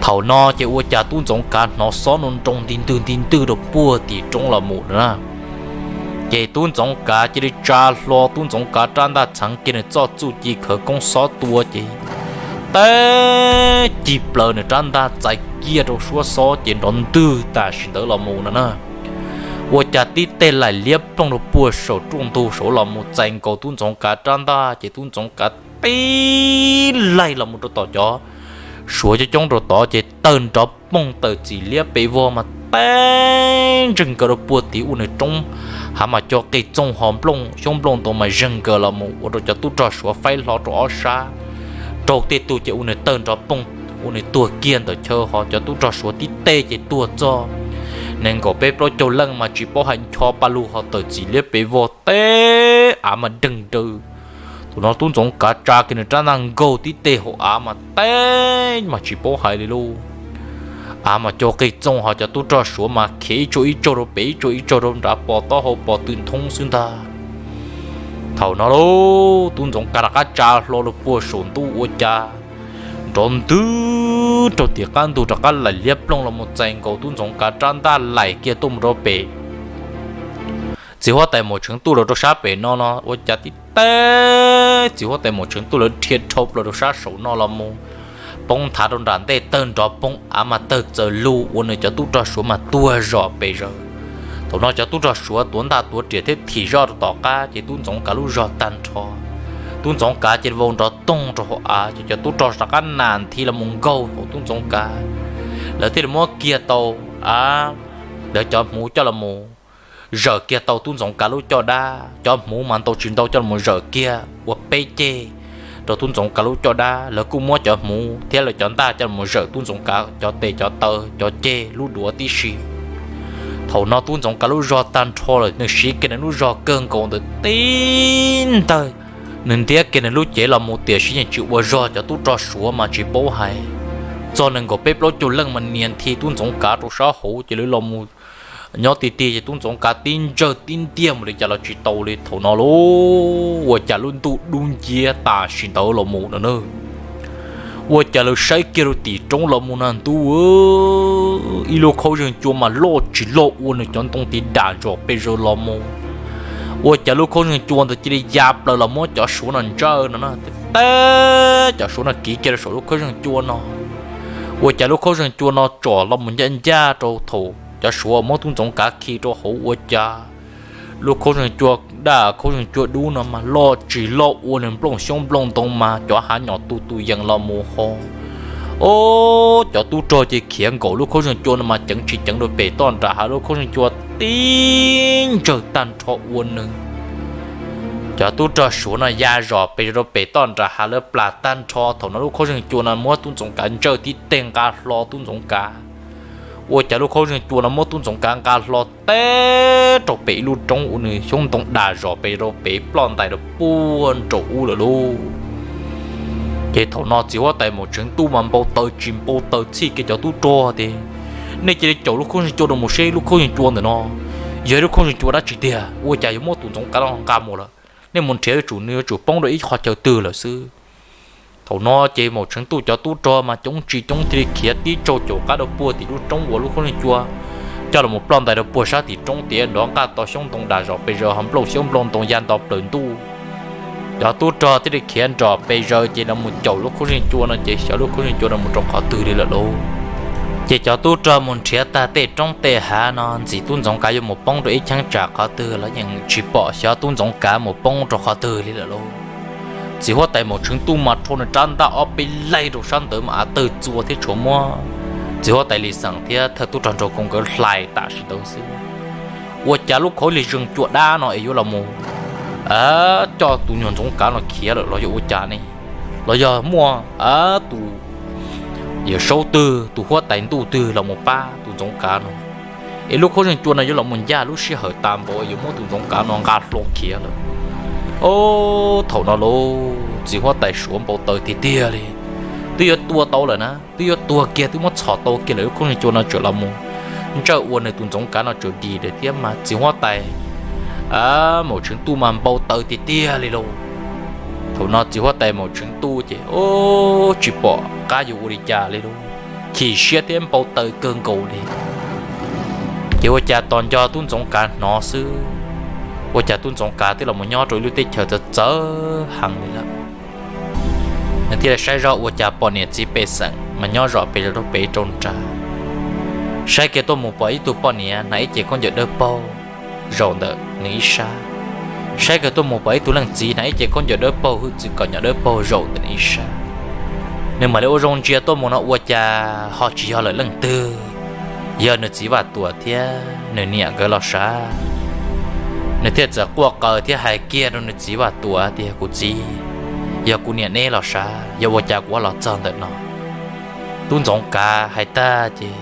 Thaum no ces ua cas tub ntxoov kav hnov xob nroo nti ntwg nti ntwg rau puag tim roob los mus na. Ces tub ntxoov kav cia li tsa hlo tub ntxoov kav rab ntaj txheev kiag nws txoj txuj ci khawv koob xob tua ces teb cig plaws nws rab ntaj txais kiag rau suab xob ces nrov ntwg tam sim ntawd los mus no na. Ua cas tib teg laim liab ploog rau puag saum ruaj ntug saud los mus txais nkaus tub ntxoov kav rab ntaj ces tub ntxoov kav tib laig los mus rau tom cov suav coob coob rau tod ces tawg nrov poog tawm txim liab pes vog mas teb ntseeg nkaws rau puag tim ua nws roob hav mas co qis txoog ho nplooj xyoob nplooj ntoo mas zeeg nkaws los mus ua rau cov tub rog suav faib hlo rau ob sab. Raug tej tug ces ua nws tawg nrov poog ua nws tuag kiag ntawm chaw ho cov tub rog suav tib teg ces tuag txog nees nkaum peb plaub caug leej mas tsis paub hais ncho pa lug ho tawm txim liab pes vog teb av mas deeg daws. Thaum no tub ntxoov kav tsa kiag nws rab ntaj nkaug tib teg hauv av mas teb mas tsis paub hais li lauj. Av mas co qis txoog ho cov tub rog suav mas khiav ib tsaug ib tsaug rau pem ib tsaug ib tsaug rau nrad pos taub hau pos tw nthoob xwb ntag. Thaum no lauj tub ntxoov kav rov qab tsa hlo rau puag saum ntuj ua cas nrov ntwg rau tim qab ntug rov qab laim liab ploog los mus txais nkaus tub ntxoov kav rab ntaj laim kiag tuaj mus rau pem. Txiv huab tais Maum Tsheev Tuj lawv rau sab pem no no ua cas tib teb txiv huab tais Maum Tsheev Tuj lawv dhia dhau plaws rau sab saum no los mus poob nthav rau nram ntej tawg nrov poog av mas tawg txawm lug ua nws cov tub rog suav mas tuag zom pes zaws. Thaum no cov tub rog suav tuav ntaj tuav riam thiab thim zoj rau tom qab ces tub ntxoov kav lub zog tag nrho. Tub ntxoov kav cia li vau nrov toog rau hauv av ces cov tub rog rov qab nam nthi los mus nkaug hauv tub ntxoov kav. Lawv thiaj li muab kiag tau av, lawv cov hmuv coj los mus zawm kiag tau tub ntxoov kav lub caj dab. Cov hmuv mas ntau tsis ntau coj los mus zawm kiag ua peb ceg rau tub ntxoov kav lub caj dab. Lawv kuj muab cov hmuv thiab lawv cov ntaj coj los mus zawm tub ntxoov kav cov tes cov taw cov ceg lub duav tib si. Thaum no tub ntxoov kav lub zog tag nrho lawm nws siv kiag nws lub zog kawg nkaus ntawd tib ntawg, nws ntiab kiag nws lub cev los mus tiam sis yeej tsis ua zog cov tub rog suav mas tsis paub hais. Txog nees nkaum peb plaub caug leej mas nias nthi tub ntxoov kav rau sab hauv ces lawv los mus nyob ti ti ces tub ntxoov kav tib ntsawj tib ntiag mus li cas los tsis tau li. Thaum no lauj ua cas lub ntuj dub nciab tam sim ntawd los mus no na. Ua cas lawv saib kiag rau tim roob los mus na ntuj, ib lub khaub zeeg cua mas loj tsis loj ua nws cov ntoo tiv dam zom pes zaws los mus. Ua cas lub khaub zeeg cua ntawd cia li ya plaws los muab cov suav no ntsawj no na. Teb cov suav no kiv kiag rau saum lub khaub zeeg cua no. Ua cas lub khaub zeeg cua no tsom los mus ncaj ncaj rau thaum cov suav muab tub ntxoov kav khi rau hauv ua cas lub khaub zeeg cua daj khaub zeeg cua dub no mas loj tsis loj ua nws nplooj xyoob nplooj ntoo mas cov hav nyom tu tus yees los mus ho. Ob, cov tub rog ces khiav nkaum lub khaub zeeg cua no mas ceev tsis ceev rau pem toj nram hav lub khaub zeeg cua tib ntsawg tag nrho ua nws cov tub rog suav no ya zom pes rau pem toj nram hav lawv plas tag nrho. Thaum no lub khaub zeeg cua no muab tub ntxoov kav ntsawj tib teg nqa hlo tub ntxoov kav. Ua cas lub khaub zeeg cua no muab tub ntxoov kav nqa hlo teb rau pem ib lub roob ua nws xyoob ntoo dam zom pes rau pem ploj ntais rau puag nraum ub lawm lauj. Ces thaum no txiv huab tais Maum Tsheev Tuj mas npau taws tsis npau taws txhij kiag cov tub rog tias, nej cia li caum lub khaub zeeg cua no mus seb lub khaub zeeg cua ntawm no yog ib lub khaub zeeg cua dab tsi tiag, ua cas yuav muab tus ntxoov kav no nqa mus lawm. Nej mus nrhiav yuav tsum nws yuav tsum poob rau ib qhov chaw twg lawm xwb. Thaum no ces Maum Tsheev Tuj cov tub rog mas coob tsis coob thiaj li khiav tib tsaug caum qab rau puag tim lub roob uas lub khaub zeeg cua coj los ploj ntais rau puag sab tim roob tiav nrov nqaj to xyoob ntoo dam zom pes zaws ho nplooj xyoob nplooj ntoo ya nto plaws ntuj. Cov tub rog thiaj li khiav nrom pes zaws ces los mus caum lub khaub zeeg cua no ces xyov lub khaub zeeg cua no mus rau qhov twg li lawm lauj. Ces cov tub rog mus nrhiav tag tej roob tej hav no ntxim tub ntxoov kav yuav mus poob rau ib cheeb tsam qhov twg los yeej tsis pom xyov tub ntxoov kav mus poob rau qhov twg li lawm lauj. Txiv huab tais Maum Tsheev Tuj mas rho nws rab ntaj ob peb laig rau sab ntawd mas av tawg txua thiab tshuav muab txiv huab tais Lis Xeem thiab thawj tub rog Nraug Koos nkawd hlais tam sim ntawd xwb. Ua cas lub khaub lig zeeg cua dab no es yuav los mus coj tus nyuag ntxoov kav no khiav lawm los yog ua cas ne? Los yog muaj tus yawm saub twg tus huab tais ntuj twg los mus pab tus ntxoov kav no es lub khaub zeeg cua no yuav los mus ncaj lub sij hawm tas npaum yuav muab tus ntxoov kav no nqa hlo khiav lawm. Ob, thaum no lauj txiv huab tais suav npau taws tiag tiag li. Twb yuav tua tau lawm na, twb yuav tuag kiag twb muab txhom tau kiag lawm lub khaub zeeg cua no tseem los mus ntsawj ua nws tus ntxoov kav no tseem dim lawm thiab mas txiv huab tais Maum Tsheev Tuj mas npau taws tiag tiag li lauj. Thaum no txiv huab tais Maum Tsheev Tuj ces ob, tsis pom qab yuav ua li cas li lauj. chim siab thiab npau taws kawg nkaus li. Ces ua cas tos nco tub Ntxoov Kav hnov xwb, ua cas tub Ntxoov Kav twb los mus nyob rau ib lub teb chaws txawv txawv heev li lawm. Nws thiaj li saib zoj ua cas pom niam txiv pej xeem mas nyob zom pes rau pem rau nrad. Saib kiag tuaj mus pom ib tug poj niam hnav ib ce khaub ncaws dawb paug zaum ntawm nws ib sab. Saib kiag tuaj mus pom ib tug leej txiv hnav ib ce khaub ncaws dawb paug hwj txwv kom nyob dawb paug zaum ntawm nws ib sab. Nws mam li ua zoo ntsia tuaj mus no ua cas ho tsis yog lawm leej twg, yog nws txiv Vaj Tuam thiab nws niam nkawd los sav. Nws thiaj txawm quaj qw thiab hais kiag rau nws txiv Vaj Tuam tias, Kuv txiv, yog kuv niam neb los sav, yog ua cas kuv los txog ntawm no? Tub Ntxoov Kav hais tag ces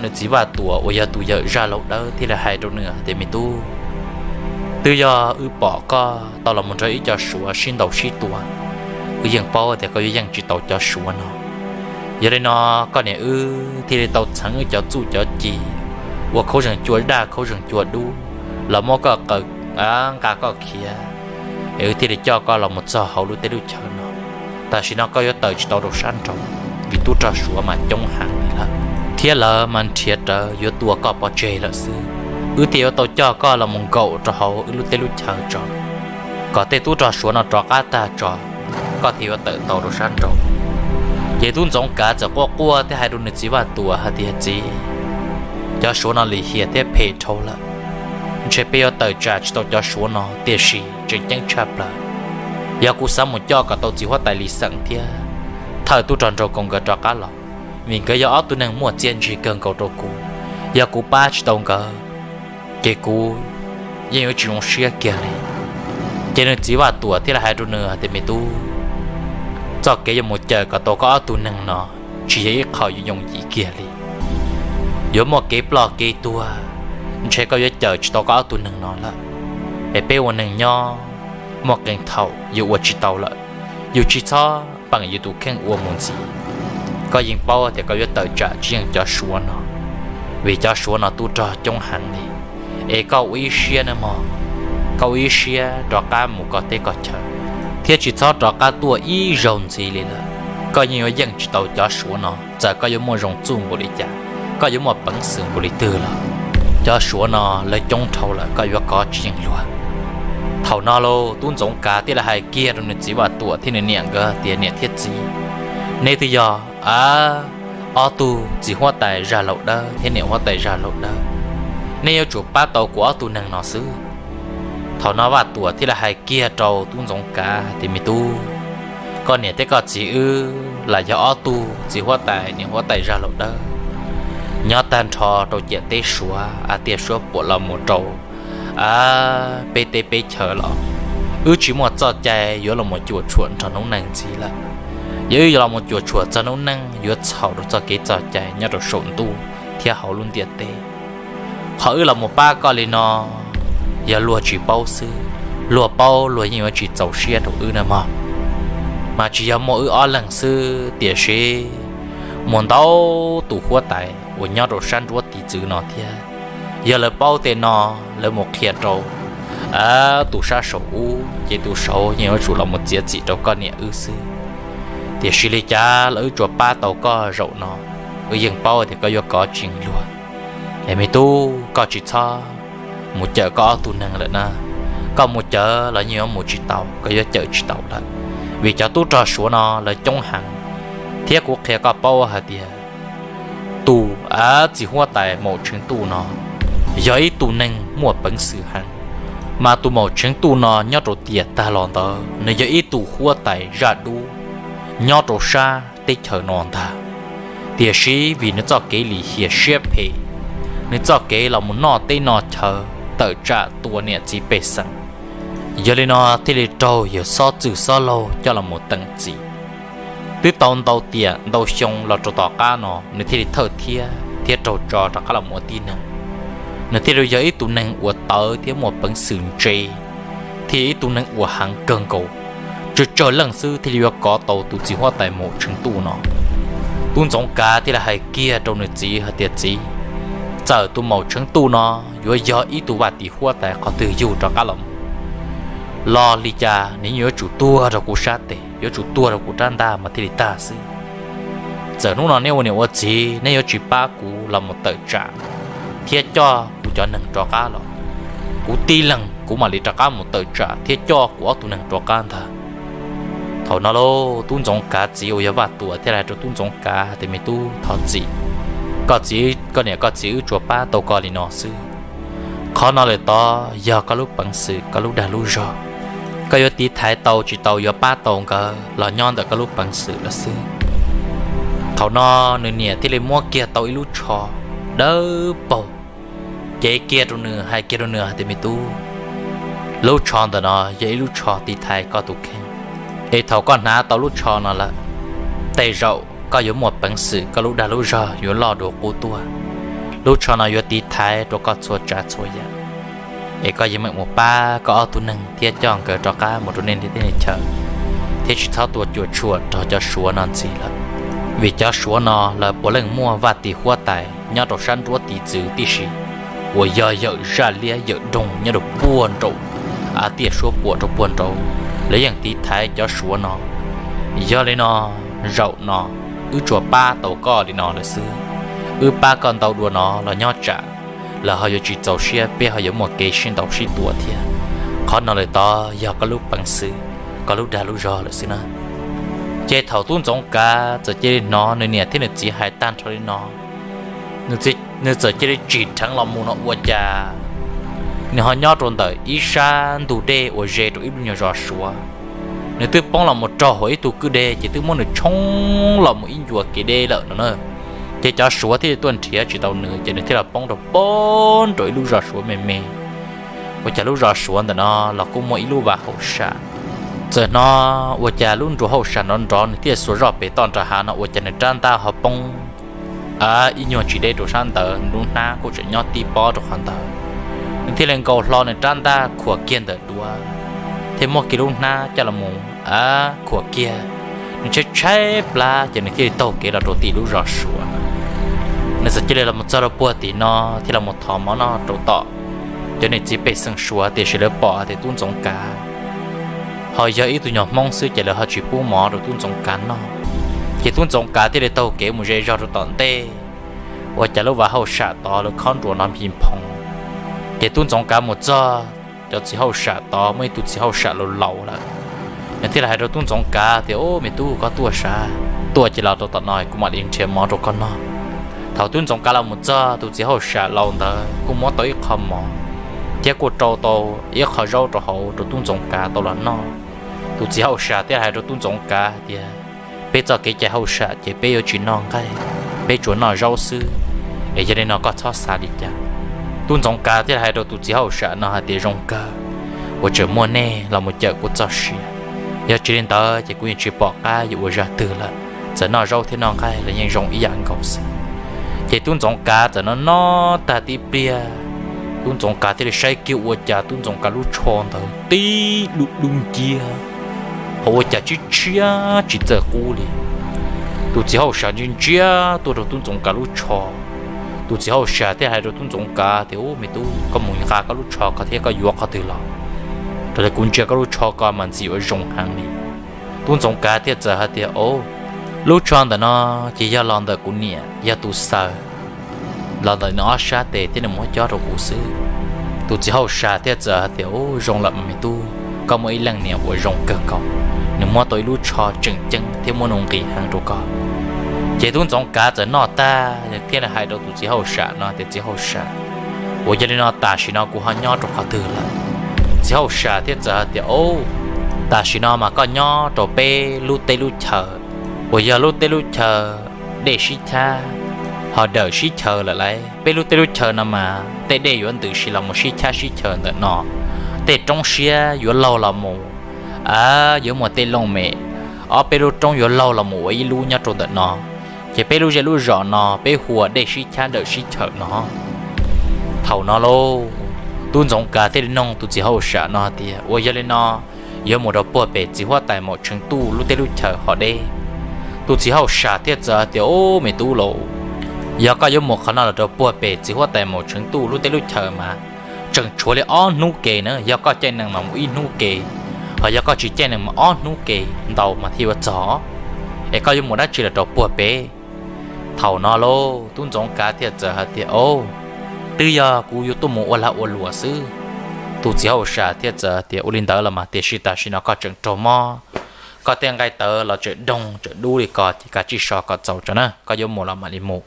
nws txiv Vaj Tuam uas yog tus yawm Zaj Laug Dawb thiaj li hais rau nws tias, Me tub, twb yog wb pom koj tau los mus nrog ib co Suav sib ntaus sib tua, wb yeej paub tias koj yuav yeej tsis tau cov Suav no. Yog li no koj niam wb thiaj li tau txheev wb cov txuj cov ci uas khaub zeeg cua daj khaub zeeg cua dub los muab koj qaws, nqa koj khiav, es wb thiaj li coj koj los mus txog hauv lub teb lub chaw no. Tam sim no koj yuav tawm tsis tau rau sab nraud, vim tub rog Suav mas coob heev li lawm, thiab lawv mas nrhiav rawv yuav tua koj pov tseg lawm xwb. Wb thiaj yuav tau coj koj los mus nkaum rau hauv wb lub teb lub chaw tso, kom tej tub rog Suav no rov qab tag tso, koj thiaj yuav tawm tau rau sab nraud. Ces tub Ntxoov Kav txawm quaj quaj thiab hais rau nws txiv Vaj Tuam hais tias, Txiv, cov Suav no lim hiam thiab phem dhau lawm. Ntshe peb yuav tawm tsam tsis tau cov Suav no, tiam sis tseem ceeb tshaj plaws yog kuv xav mus coj kom tau txiv huab tais Lis Xeem thiab thawj tub rog nraug Koos nkawd rov qab los, vim nkawd yog ob tug neeg muaj txiaj ntsig kawg nkaus rau kuv. Yog kuv pab tsis tau nkawd, ces kuv yeej yuav tsis zoo siab kiag li. Ces nws txiv Vaj Tuam thiaj li hais rau nws hais tias, Me tub, txoj kev yuav mus cawm kom tau koj ob tug neeg no tsis yog ib qho yuav yooj yim kiag li. Yuav muaj kev ploj kev tuag, ntshe koj yuav cawm tsis tau koj ob tug neeg no lawm. Es peb ua neeg nyob, muaj qee thaum yus ua tsis tau lawm, yus tsis txhob peem yus tus kheej ua mus ntxiv. Koj yeej paub tias koj yuav tawm tsam tsis yeej cov Suav no, vim cov Suav no tub rog coob heev li. Es koj ua ib siab nawb mog, koj ua ib siab rov qab mus koj teb koj chaw, thiab tsis txhob rov qab tuaj ib zaug ntxiv li lawm. Koj yeej yuav yeej tsis tau cov Suav no, txawm koj yuav muaj zoo txuj npaum li cas, koj yuav muaj peev xwm npaum li twg los, cov Suav no lawv coob dhau lawm, koj yuav kov tsis yeej luag. Thaum no los tub Ntxoov Kav thiaj li hais kiag rau nws txiv Vaj Tuam thiab nws niam nkawd tias, Niam thiab txiv, neb twb yog ob tug txiv huab tais Zaj Laug Dawb thiab niam huab tais Zaj Laug Dawb, neb yuav tsum pab tau kuv ob tug neeg no xwb. Thaum no Vaj Tuam thiaj li hais kiag rau tub Ntxoov Kav hais tias, Me tub, koj niam thiab koj txiv wb los yog ob tug txiv huab tais niam huab tais Zaj Laug Dawb nyob tag nrho rau ciam teb Suav, a tiaj suab puam los mus rau peb teb peb chaw los, wb tsis muaj txoj cai yuav los mus cuam tshuam nrog noob neej ntxiv lawm. Yog wb yuav los mus cuam tshuam txog noob neej yuav txhaum rau txoj kev txoj cai nyob rau saum ntuj thiab hauv lub ntiaj teb. Qhov wb los mus pab koj li no, yog luag tsis paub xwb, luag paub luag yeej yuav tsis txaus siab rau wb na mog. Mas tsis yog muaj wb ob leeg xwb, tiam sis muaj ntau tus huab tais uas nyob rau sab nruab tiv txwv no thiab. Yog lawv paub tej no, lawv mus qhia rau tus sab saum ub, ces tus saud yeej yuav tsum los mus txiav txim rau koj niam wb xwb. Tiam sis li cas los wb tsuas pab tau koj zaum no, wb yeej paub tias koj yuav kov tsis luag. Es me tub, koj tsis txhob mus cawm koj ob tug neeg lawm na. Koj mus cawm los yeej yuav mus tsis tau, koj yuav cawm tsis tau lawm, vim cov tub rog Suav no lawv coob heev. Thiab kuv qhia koj paub hais tias tus txiv huab tais Maum Tsheev Tuj no yog ib tug neeg muaj peev xwm heev, mas tus Maum Tsheev Tuj no nyob rau tiam tag los ntawd nws yog ib tug huab tais zaj dub nyob rau sab teb chaws no ntag. Tiam sis vim nws txoj kev lim hiam siab phem, nws txoj kev los mus noj teb noj chaw, tawm tsam tua niam txiv pej xeem, yog li no thiaj li raug yawg Xob Txwj Xob Laug coj los mus teem txim. Twb tau ntau tiam ntau xyoo los rau tom qab no nws thiaj li thawj thiab thiab raug tso rov qab los mus ua tib neeg. Nws thiaj li yog ib tug neeg uas tawv thiab muaj peev xwm ntse, thiab ib tug neeg uas heev kawg nkaus. Tsawg tsawg leej xwb thiaj li yuav kov tau tus txiv huab tais Maum Tsheev Tuj no. Tub Ntxoov Kav thiaj li hais kiag rau nws txiv hais tias, Txiv, txawm tus Maum Tsheev Tuj no yuav yog ib tug vaj tim huab tais qhov twg yug rov qab los mus los li cas nws yeej yuav tsum tuag rau kuv sab tes, yuav tsum tuag rau kuv rab ntaj mas thiaj li tag xwb. Txawm hnub no neb ua niam ua txiv neb yuav tsis pab kuv los mus tawm tsam thiab coj kuv cov neeg rov qab los, kuv tib leeg kuv mam li rov qab mus tawm tsam thiab coj kuv ob tug neeg rov qab ntag. Thaum no lauj, tub Ntxoov Kav txiv uas yog Vaj Tuam thiaj hais rau tub Ntxoov Kav tias, Me tub, thov txim, koj txiv, koj niam koj txiv wb tsuas pab tau koj li no xwb. Qhov no lawm tod yog koj lub peev xwm, koj lub dag lub zog. Koj yuav tiv thaiv tau tsis tau, yuav pab tau nkawd los nyob ntawm koj lub peev xwm lawm xwb. Thaum no nws niam thiaj li muab kiag tau ib lub tsho dawb paug, cev kiag rau nws, hais kiag rau nws hais tias, Me tub, lub tsho ntawm no yog ib lub tsho tiv thaiv koj tus kheej. Es thaum koj hnav tau lub tsho no lawm, tej zaum koj yuav muaj peev xwm, koj lub dag lub zog yuav loj dua qub tuaj. Lub tsho no yuav tiv thaiv rau koj txhua tsav txhua yam. Es koj yeej meem mus pab koj ob tug neeg thiab coj nkawd rov qab mus rau nej teb nej chaw, thiab tsis txhob tuaj cuam tshuam rau cov Suav no ntxiv lawm. Vim cov Suav no lawv puav leej muaj vaj tis huab tais nyob rau sab nruab tiv txwv tib si, uas yog yawm zaj liab yawm doog nyob rau puag nraum, av tiaj suab puam rau puag nraud, lawv yeej tiv thaiv cov Suav no. Yog li no, zaum no wb tsuas pab tau koj li no lawm xwb. Wb pab koj ntau dua no los nyob tsam lawv ho yuav tsis txaus siab, peb ho yuav muaj kev sib ntaus sib tua thiab. Qhov no lawm tod yog koj lub peev xwm, koj lub dag lub zog lawm xwb na. Ces thaum tub Ntxoov Kav txawm cia li hnov nws niam thiab nws txiv hais tag nrho li no, nws txawm cia li tsim dheev los mus no ua cas nws ho nyob rau ntawm ib sab ntug dej uas ze rau ib lub nyuag zos Suav. Nws twb poob los mus raug hauv ib tug kwj deg ces twb muab nws tshoob los mus ib ncua kev deb lawm no na. Ces cov Suav thiaj li tuaj nrhiav tsis tau nws ces nws thiaj los poob rau poob rau ib lub zos Suav me me. Ua cas lub zos Suav ntawm no los kuj muaj ib lub vaj hauj sam. Txawm hnov ua cas lub nruas hauj sam nrov nrov, nws thiaj xuas zoj pem toj nram hav no ua cas nws rab ntaj ho poob ib nyuag tsis deb rau sab ntawd, nws lub hnab kuj tseem nyob tib pob rau qhov ntawd. Nws thiaj li nkaus hlo nws rab ntaj khuam kiag ntawm duav, thiaj muab kiag lub hnab coj los mus khuam kiag. Nws tshaib tshaib plab ces nws thiaj li taug kev los rau tim lub zos Suav. Nws txawm cia li los mus txog rau puag tim no, thiaj los mus thov mov noj rau tom cov niam txiv pej xeem Suav, tiam sis lawv pom tias tub Ntxoov Kav ho yog ib tug nyuag Hmoob xwb ces lawv ho tsis pub mov rau tub Ntxoov Kav noj. Ces tub Ntxoov Kav thiaj li taug kev mus ze zog rau tom ntej, ua cas lub vaj hauj sam tod lawv khob nruas no phim phoov. Ces tub Ntxoov Kav mus txog, cov txiv hauj sam tod muaj ib tug txiv hauj sam laus laus lawm. Nws thiaj li hais rau tub Ntxoov Kav tias, Ub, me tub, koj tuaj sav? Tuaj ces los rau tom no kuv mam li nrhiav mov rau koj noj. Thaum tub Ntxoov Kav los mus txog, tus txiv hauj sam laus ntawd kuj muab tau ib qho mov thiab kuj rau tau ib qho zaub rau hauv rau tub Ntxoov Kav tau los noj. Tus txiv hauj sam thiaj hais rau tub Ntxoov Kav hais tias, Peb txoj kev cai hauj sam ces peb yuav tsis noj nqaij, peb tsuas noj zaub xwb. Es yog li no koj txhob xav li cas. Tub Ntxoov Kav thiaj hais rau tus txiv hauj sam no hais tias, Zoo kawg uas tseem muaj nej los mus cawm kuv txoj sia. Yog tsis li ntawd ces kuv yeej tsis pom qab yuav ua zaj twg lawm. Txawm noj zaub thiab noj nqaij los yeej zoo ib yam nkaus xwb. Ces tub Ntxoov Kav txawm noj noj tag tib pliag, tub Ntxoov Kav thiaj li saib kiag ua cas tub Ntxoov Kav lub tsho ntawd tib dub dub nciab, ho ua cas tshiab tshiab tsis txawj qub li. Tus txiv hauj sam ntsia ntsia tuaj rau tub Ntxoov Kav lub tsho. Tus txiv hauj sam thiaj hais rau tub Ntxoov Kav tias, Ub, me tub, koj mus nqa koj lub tsho ko thiab koj yuav qhov twg los? Raws li kuv ntsia koj lub tsho ko mas ntxim ua zoo heev li. Tub Ntxoov Kav thiaj txawm hais tias, Au, lub tsho ntawm no ces yog los ntawm kuv niam, yog tus xaws los ntawm nws ob sab tes thiab nws muab cob rau kuv xwb. Tus txiv hauj sam thiaj txawm hais tias, Ub, zoo lawm me tub, koj muaj ib leej niam uas zoo kawg nkaus, nws muab tau ib lub tsho tseem ceeb thiab muaj nuj nqis heev rau koj. Ces tub Ntxoov Kav txawm noj tag thiaj li hais rau tus txiv hauj sam no tias, Txiv hauj sam, uas yog li no tam sim no kuv ho nyob rau qhov twg lawm? Txiv hauj sam thiaj txawm hais tias, Au, tam sim no mas koj nyob rau peb lub teb lub chaw, uas yog lub teb lub chaw dej sib chab ho dawm sib chaws lawm lauj. Peb lub teb lub chaw no mas tej dej yuav ntws si los mus sib chab sib chaws ntawm no, tej roob siab yuav laug los mus, yuav muaj tej looj mem, ob peb lub roob yuav laug los mus ua ib lub nyob rau ntawm no. Ces peb lub zej lub zos no peb hu ua dej sib chab dawm sib chaws no. Thaum no lauj, tub Ntxoov Kav thiaj li noog tus txiv hauj sam no tias, Uas yog li no, yuav mus rau puag pem txiv huab tais Maum Tsheev Tuj lub teb lub chaw ho deb? Tus txiv hauj sam thiaj txawm hais tias, Ub, me tub lauj, yog koj yuav mus qhov no los rau puag pem txiv huab tais Maum Tsheev Tuj lub teb lub chaw mas tseem tshuav li ob hnub ke na. Yog koj caij nees mas mus ib hnub ke, ho yog koj tsis caij nees mas ob hnub ke ntau mas thiaj yuav txog. Es koj yuav mus dab tsi los rau puag pem? Thaum no lauj, tub Ntxoov Kav thiaj txawm hais tias, Au, twb yog kuv yuav tuaj mus ua lag ua luam xwb. Tus txiv hauj sam thiaj txawm tias, Ua li ntawd los mas, tiam sis tam sim no koj tseem raug mob, koj tej nqaij tawv los tseem doog tseem dub li ko, ces kav tsij so kom txaus tso na, koj yuav mus los mam li mus.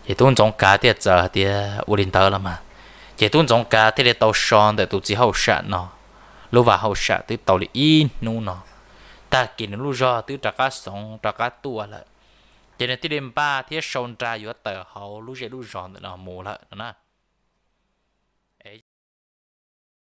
Ces tub Ntxoov Kav thiaj txawm hais tias, Ua li ntawd los mas. Ces tub Ntxoov Kav thiaj li tau so ntawm tus txiv hauj sam no lub vaj hauj sam twb tau li ib hnub no. Tag kis nws lub zog twb rov qab xoov rov qab tuaj lawm, ces nws thiaj li npaj thiab sau nra yuav tawm hauv lub zej lub zos ntawm no mus lawm no na.